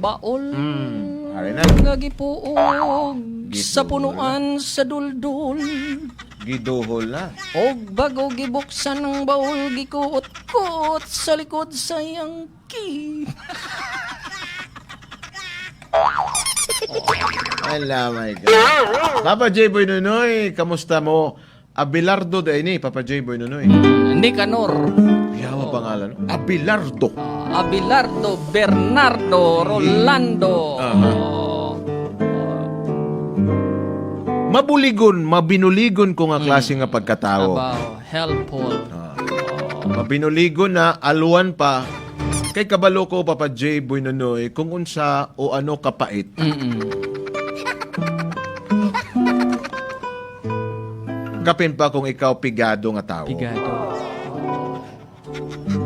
Baol Ari na. nga gipuog sa punuan sa duldul. Giduhol na. Og bago gibuksan ang baol, gikuot-kuot sa likod sa yangki. Ala, my God. Papa J. Boy Nunoy, kamusta mo? Abelardo da ini, Papa J. Boy Nunoy. Nicanor. Yawa pangalan. Abelardo. Abelardo, Bernardo, Rolando. Oh, Mabuligon, mabinuligon ko nga klase nga pagkatao. Abaw, helpful. Mabinuligon na aluan pa kay kabalo ko, Papa J. Boy Nunoy, kung unsa o ano kapait. Kapin pa kung ikaw pigado nga tao. Pigado.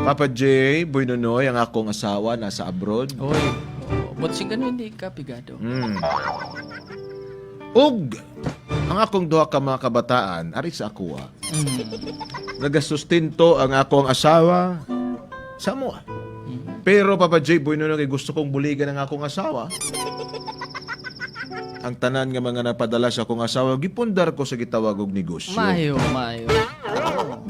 Papa J. Boy Nunoy, ang akong asawa nasa abroad. Oy. Oh, but sing ganun, hindi ka pigado. Ug ang akong duha ka mga kabataan ari sa akoa. Nagasustento ang akong asawa sa mo. Pero Papa J. Boy Nunoy, kay gusto kong buligan ang akong asawa. Ang tanan nga mga napadala sa akong asawa gipundar ko sa gitawag og negosyo. Mayo, mayo.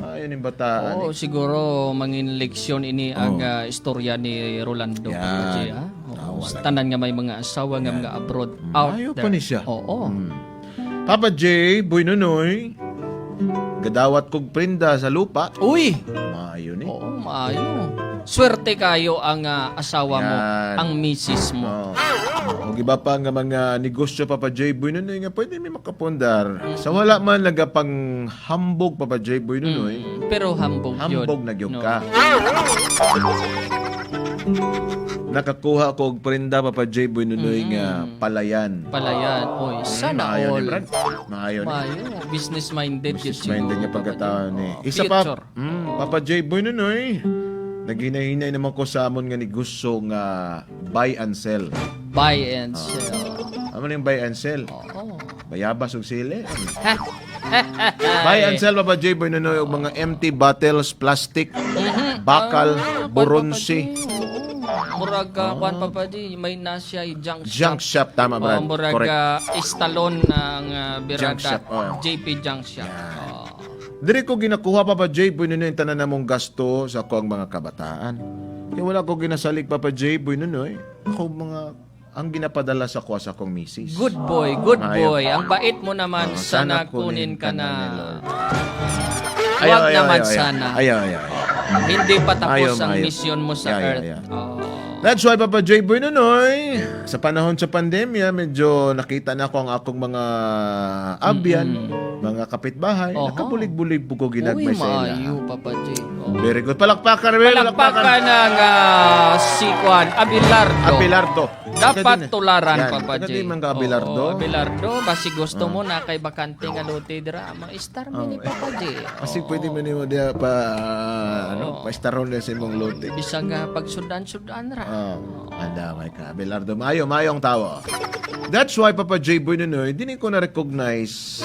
Ayon yung bataan. Oo, siguro mangin leksyon ini ang istorya ni Rolando. Yan. Papa J, ha? Oo, tanan nga may mga asawa nga mga abroad out Ayaw pa there. ni siya. Oo. Papa J. Boy Nunoy, gadawat kog prenda sa lupa. Uy! Maayo ni. Oo, maayo. Swerte kayo ang asawa mo, Yan. ang misis mo. Oo. Og iba pa nga mga negosyo, Papa J. Boy Nunoy, nga pwede may makapundar. Sa wala man nagapang hambog, Papa J. Boy Nunoy, Pero hambog yun. hambog na gyud No. ka. Nakakuha ko og prenda, Papa J. Boy Nunoy, nga palayan. Palayan. Oy, sana Maayo ni all. Brad. Maayo ni. Maayo. Business-minded yun Business minded siguro, niya pagkatao Papa J. ni. Oo, Isa pa, future. Papa J. Boy Nunoy, naghinay-hinay naman ko sa amon nga negosyo nga buy and sell. Buy and sell. Amo yung buy and sell? Oo. Bayabas ug sili. Buy and sell, Papa J. Boy Nunoy, og mga empty bottles, plastic, bakal, Ah, boronse. Murag kwan, Papa J, may nasya junk shop. Junk shop, tama, Oo, Brad. murag Correct. istalon ng Birada. Junk shop, oo. JP Junk Shop. Oo. Diri ko ginakuha, Papa J. Boy Nunoy, yung tanan namong gasto sa ako ang mga kabataan. Kaya wala ko ginasalig, Papa J. Boy Nunoy. Ako mga ang ginapadala sa ko sa akong misis. Good boy, good Maayo. boy. Ang bait mo naman, Oo, sana kunin ka na. ni Lord. Wag Ayaw, naman ayaw, ayaw. sana. Ayaw, ayaw, ayaw. Hindi pa tapos Ayaw, ang ayaw. mission mo sa Yeah, earth. yeah. Oo. That's why, Papa J. Boy Nunoy, sa panahon sa pandemya, medyo nakita na ko ang akong mga abyan, mga kapitbahay, nakabulig-bulig po ko Uy, ginagmay sa ila. maayo, Papa J. Oo. Very good. Palakpakan, Rebel. Palakpakan ng si Juan Abelardo. Abelardo. Dapat tularan, Yan. Papa J. Taga di man ka Abelardo. Oo, Abelardo. Basi gusto mo na kay bakante nga lote dira, mga star mi ni Papa J. Kasi pwede mo nimo diya pa, ano, pa staron na sa imong lote. Bisag pagsudan-sudan ra. Oh, anda may ka. Abelardo, maayo, maayo ang tawo. That's why, Papa J. Boy Nunoy, dini ko na-recognize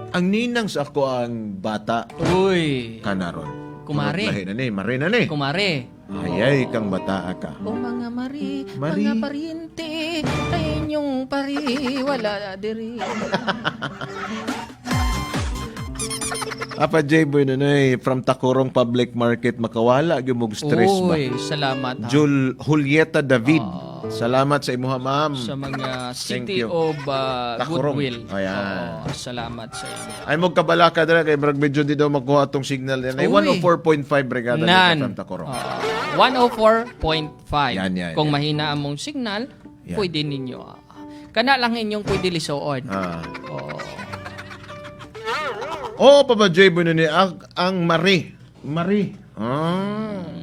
ang ninang sa ako ang bata Uy, kanaron. Kumare. Lahi na ni, mare na ni. Kumare. Ayay kang bata ka. O mga mari, Mari. mga pariente, ay inyong pari, wala diri. Papa J. Boy Nunoy, from Tacorong Public Market, makawala gyud mog stress ba? Uy, salamat ha. Julieta David. Salamat sa imuha, ma'am. Sa mga Thank City you. of Tacorong. Goodwill. Ayan. Oo, salamat sa inyo. Ay mo kabalaka dira kay murag medyo di daw makuha atong signal yan. Ay Uy. 104.5 brigada dito Nan. from Tacorong. 104.5. Yan, Kung yan. mahina ang mong signal, Yan. pwede ninyo. Kana lang inyong pwede lisuod. Oo. Oo, Papa J. Boy Nunoy, ang Marie. Marie.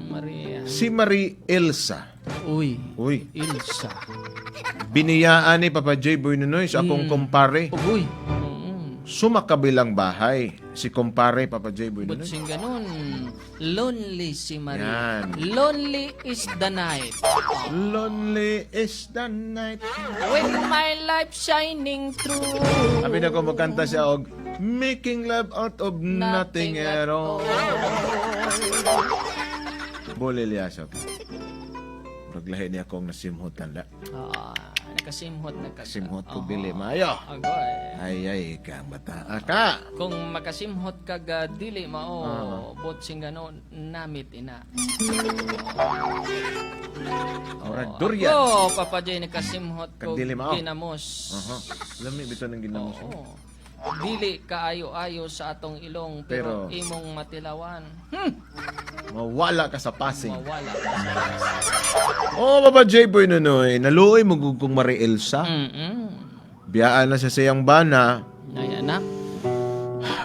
Maria. Si Marie Elsa. Uy, Uy, Ilsa. biniyaan ni Papa J. Boy Nunoy sa akong kumpare. Uy. Sumakabilang bahay si kumpare, Papa J. Boy Nunoy. Butsing ganun. Lonely si Marie. Yan. Lonely is the night. Lonely is the night. When my life shining through. Sabi na ko magkanta siya og "Making love out of nothing at all." Bolilyaso. Murag lahi niya akong nasimhutan la. Ah, nakasimhot na ka. Simhot ko dili maayo. Agoy. Ay ay kang bata ka. Kung makasimhot ka ga dili mao, bot sing gano namit ina. Murag durian. Oh, Papa J, nakasimhot Kag ko dili mao. ginamos. Aha. Lami bitaw ng ginamos. Oo. Dili kaayo-ayo sa atong ilong pero, Pero- imong matilawan. Mawala ka sa passing. Mawala ka sa Oh, Papa J Boy Nonoy, naluoy mo gud kong Marie Elsa. Biyaan na siya sa iyang bana. Ay, anak.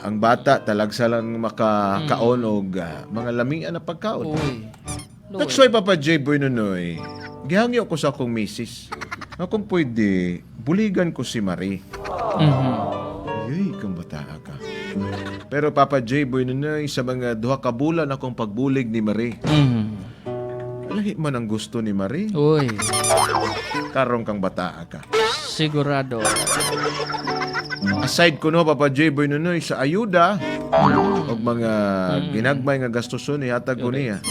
Ang bata talagsa lang makakaon og mga lamian na pagkaon. Uy. Luoy. That's why, Papa J Boy Nonoy, gihangyo ko sa akong misis. Nga kung pwede, buligan ko si Marie. Ay, kang bata ka. Pero Papa J Boy Nonoy, sa mga 2 ka bulan akong pagbulig ni Marie, lahi man ang gusto ni Marie. Uy. Karong kang bata ka. Sigurado. Aside ko no, Papa J Boy Nonoy, sa ayuda, og mga ginagmay nga gastuson, ihatag ko niya.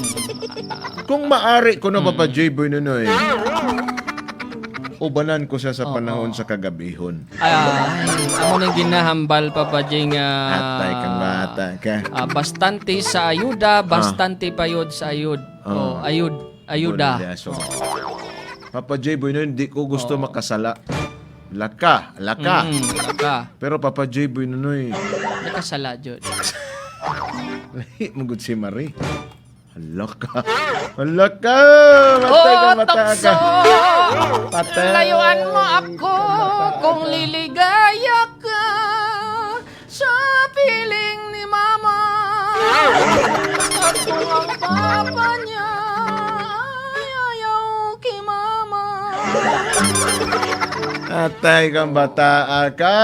Kung maari ko no, Papa J Boy Nonoy, ubanan ko siya sa panahon sa kagabihon. Ay, amo nang ginahambal, Papa J, nga Atay kang bata ka. Bastante sa ayuda, bastante payod sa ayud. Oh, ayud, ayuda. Buena so, Papa J Boy Nonoy, hindi ko gusto makasala. Laka, laka. Laka. Pero Papa J Boy Nonoy, Nakasala jud. lahi mo gud si Marie. Hala ka. Hala ka. Matay ka, Oh, mata ka. tukso! Patay. Layuan mo ako kung liligaya ka sa piling ni Mama. At kung ang papa niya ay ayaw kay Mama. Atay kang bata ka.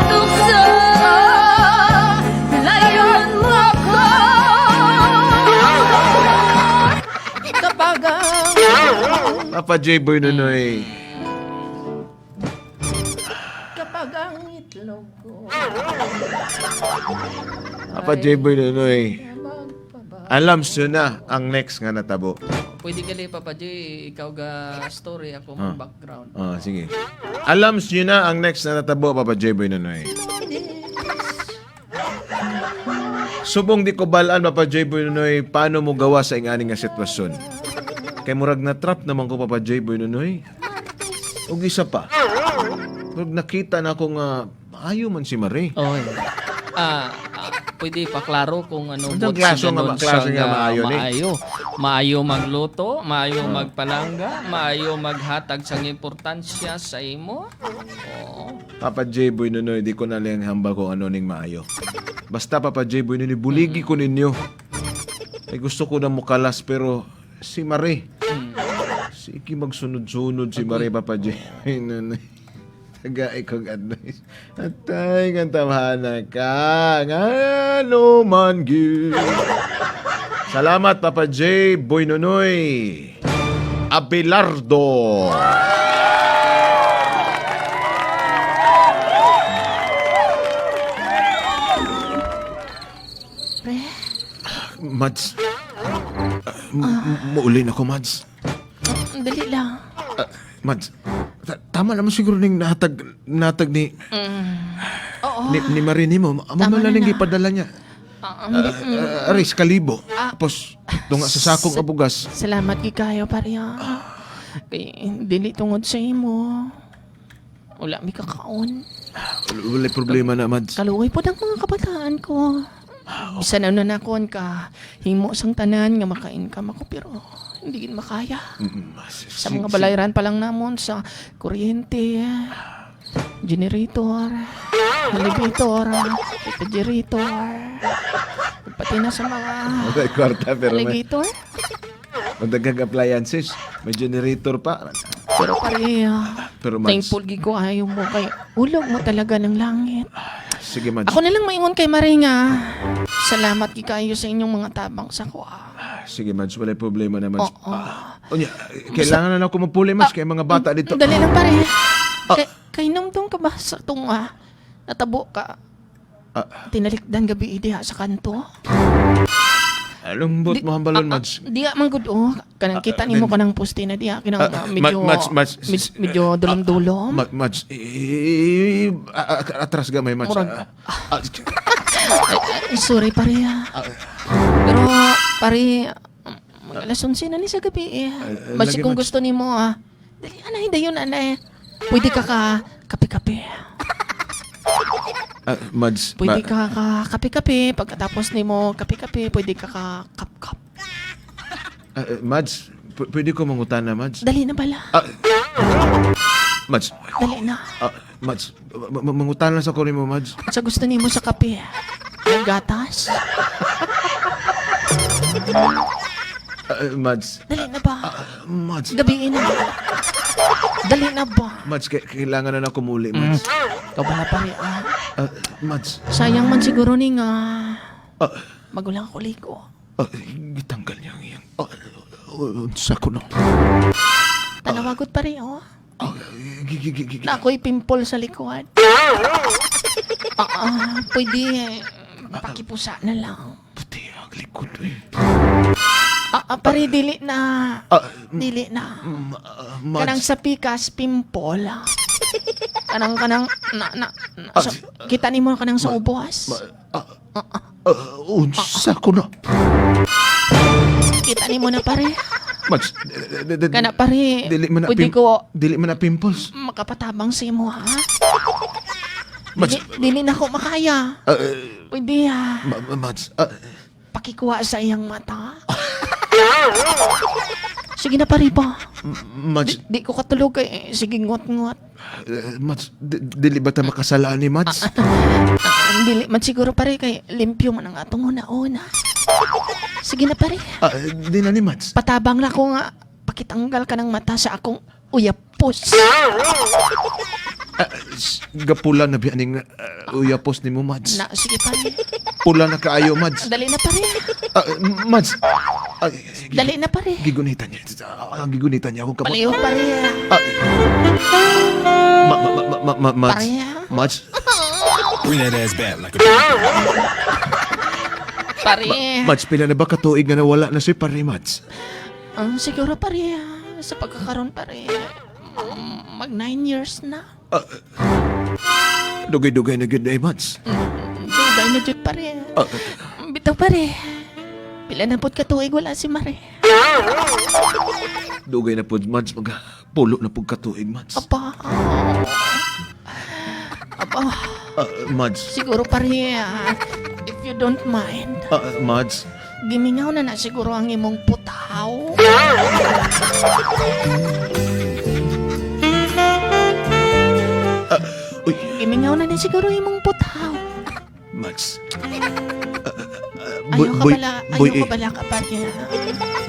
Tukso, layuan mo ako. Kapag ang Papa J Boy Nonoy. Kapag ang itlog ko Papa J Boy Nonoy. magpaba. Alam siyo na ang next nga natabo. Pwede gali, Papa J, ikaw ga story, ako mo background. Ah, sige. Alam siyo na ang next na natabo, Papa J Boy Nonoy. Subong di ko balaan, Papa J Boy Nonoy, paano mo gawa sa ingani nga sitwasyon? Kay murag na trap naman ko, Papa J Boy Nonoy. Ug isa pa. Murag nakita na ako nga maayo man si Marie. Oy. Pwede paklaro kung ano Anong bot klaso si nga ganon klase siya nga maayo ni? Maayo. Maayo magluto, maayo magpalangga, maayo maghatag sang importansya sa imo. Oo. Papa J Boy Nonoy, di ko na lang hamba kung ano ning maayo. Basta Papa J Boy Nonoy, buligi ko ninyo. Ay gusto ko na mukalas pero si Marie. Sige magsunod-sunod si Marie, Papa J Boy Nonoy. Taga ikong advice. Atay, kang tamhana ka. Nga ano man gyud. Salamat, Papa J. Boy Nonoy. Abelardo. Pre, Mads. Muulin ako, Mads. Dali lang. Mads, tama naman siguro ning natag ni Oo. ni Marie nimo. Amo Tama man na lang na. gipadala niya. Aris kalibo. Tapos tunga sa sakong abugas. Salamat gid kayo, pare. Kay dili tungod sa imo. Wala mi kakaon. Wala problema na, Mads. Kaluoy pod ang mga kabataan ko. Bisan ano na kon ka himo sang tanan nga makain ka mako pero hindi gid makaya. Sa mga balayran pa lang namon sa kuryente, generator, elevator, refrigerator, pati na sa mga Wala kwarta pero may alligator. madagag appliances, may generator pa. Pero pare, Pero Mads, thankful gid ko ayo mo kay ulog mo talaga ng langit. Sige, Mads. Ako na lang maingon kay Maringa. Salamat gid kayo sa inyong mga tabang sa ko. Sige, Mads, wala problema na, Mads. Oo. Unya, kailangan na ako mapuli, Mads, kay mga bata dito. Dali lang, pare. Kay numdum ka ba sa itong natabo ka? Tinalikdan gabi diha sa kanto. Anong buot mo hambalon, Mads? Diya man gud oh. Kanang kita nimo kanang poste na diya kinang medyo Mads, Mads, medyo dulom-dulom. Mads, atras gamay, Mads. Murag- Ay, ay, sorry pare ah. Pero pare, mag alas 11 na ni sa gabi eh. Basi lagi, kung Mads. gusto nimo ah. Dali anay dayon anay. Pwede ka ka kape-kape. Mads, Pwede ka ka kape-kape pagkatapos nimo kape-kape, pwede ka ka kap-kap. Mads, pwede ko mangutana, Mads? Dali na bala. Mads, Dali na. Mads, mangutana sa ko nimo, Mads. Sa gusto nimo sa kape. May gatas. Mads, Dali na ba? Mads, Gabi na. Dali na ba? Mads, kailangan na na kumuli, Mads. Ikaw bala pare ah. Mads, Sayang man siguro ni nga magulang ako ligo. Gitanggal niya ang iyang. Unsa ko no? Tanawagot pare oh. Na ako'y pimple sa likuan. Pwede pakipusa na lang. Puti ang likod eh. Pare dili na. Dili na. Mads, Kanang sa pikas pimple. Ah. Kanang kanang na na, na sa, kita nimo kanang sa ubos. Unsa ko no? Kita nimo na pare. Mads, Kana pare. dili man na Pwede ko dili man na pimples. makapatabang sa imo ha. Mads, Dili, dili na ko makaya. Pwede ha. Mads, Pakikuha sa iyang mata. Sige na pare ba. Mads, Di ko katulog kay sige ngot-ngot. Mads, dili ba ta makasalaan ni Mads? Dili man siguro pare kay limpyo man ang atong una-una. Sige na pare. Di na ni Mads. Patabang na ko nga pakitanggal ka ng mata sa akong uyapos. Gapula na biya ning uyapos ni mo, Mads. Na, sige pare. Pula na kaayo, Mads. Dali na pare. Mads. Dali na pare. Gigunitan niya. Gigunitan niya akong kamot. Paliw pare. Mads. Pare. Mads. Bring that ass back like a Pare. Mads, pila na ba katuig nga nawala na si pare, Mads? Siguro pare sa pagkakaroon pare mag 9 years na. Dugay-dugay na gud ay, Mads. Dugay na jud pare. Bitaw pare. Pila na pud ka tuig wala si Mare. Dugay na pud, Mads. Mag pulo na pud katuig, Mads. Apa. Apa. Mads. Siguro pare, if you don't mind, Mads. gimingaw na na siguro ang imong putaw. Uy, Gimingaw na na siguro imong putaw. Mads. Ayaw ka bala, ayaw boy, ka eh. bala ka pare.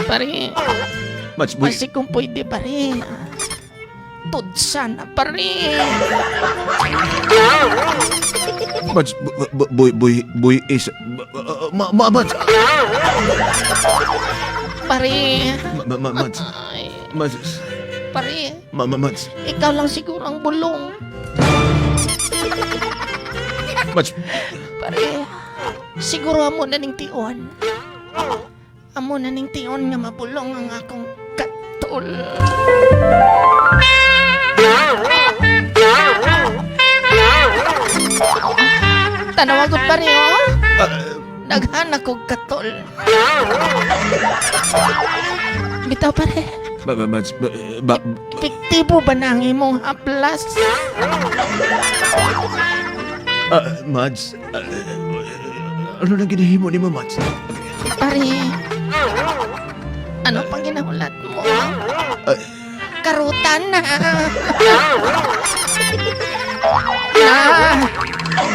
Pare, Mads, boy. kasi kung pwede pare. Tudsan na pare. Mads, boy, boy, boy is... Mads. Pare. Mads. Ay, Mads. pare, Mads. ikaw lang siguro ang bulong. Mads. Pare, siguro amo na ning tion. Amo na ning tion nga mabulong ang akong katol. Tanawagot pare, oh. Daghan akong katol. Bitaw pare, Mads. epektibo ba na ang imong haplas? Mads. Ano nang ginahimo ni mo, Mads? Pare, ano pang ginahulat mo? Karutan na. Na.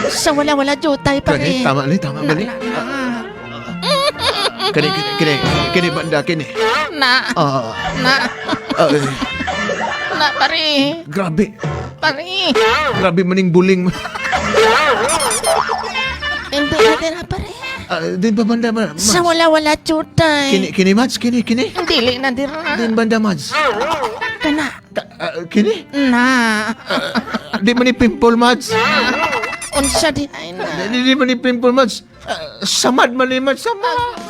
Sa wala-wala jutay pare. Kani, tama ni, tama Na, ba ni? na, na. Kani, kani, kani, kani banda, kani. Na, na, na, pare. Grabe. Pare. Grabe maning buling. Hindi na dira pare. Din ba banda, Mads? Sa wala-wala jutay. Kini, kini, Mads, kini, kini. Dili na dira. Din banda, Mads. Kana. Kini? Na. Di man ni pimple, Mads. Unsa di ay na. Di man ni pimple, Mads. Samad man ni, Mads. Samad.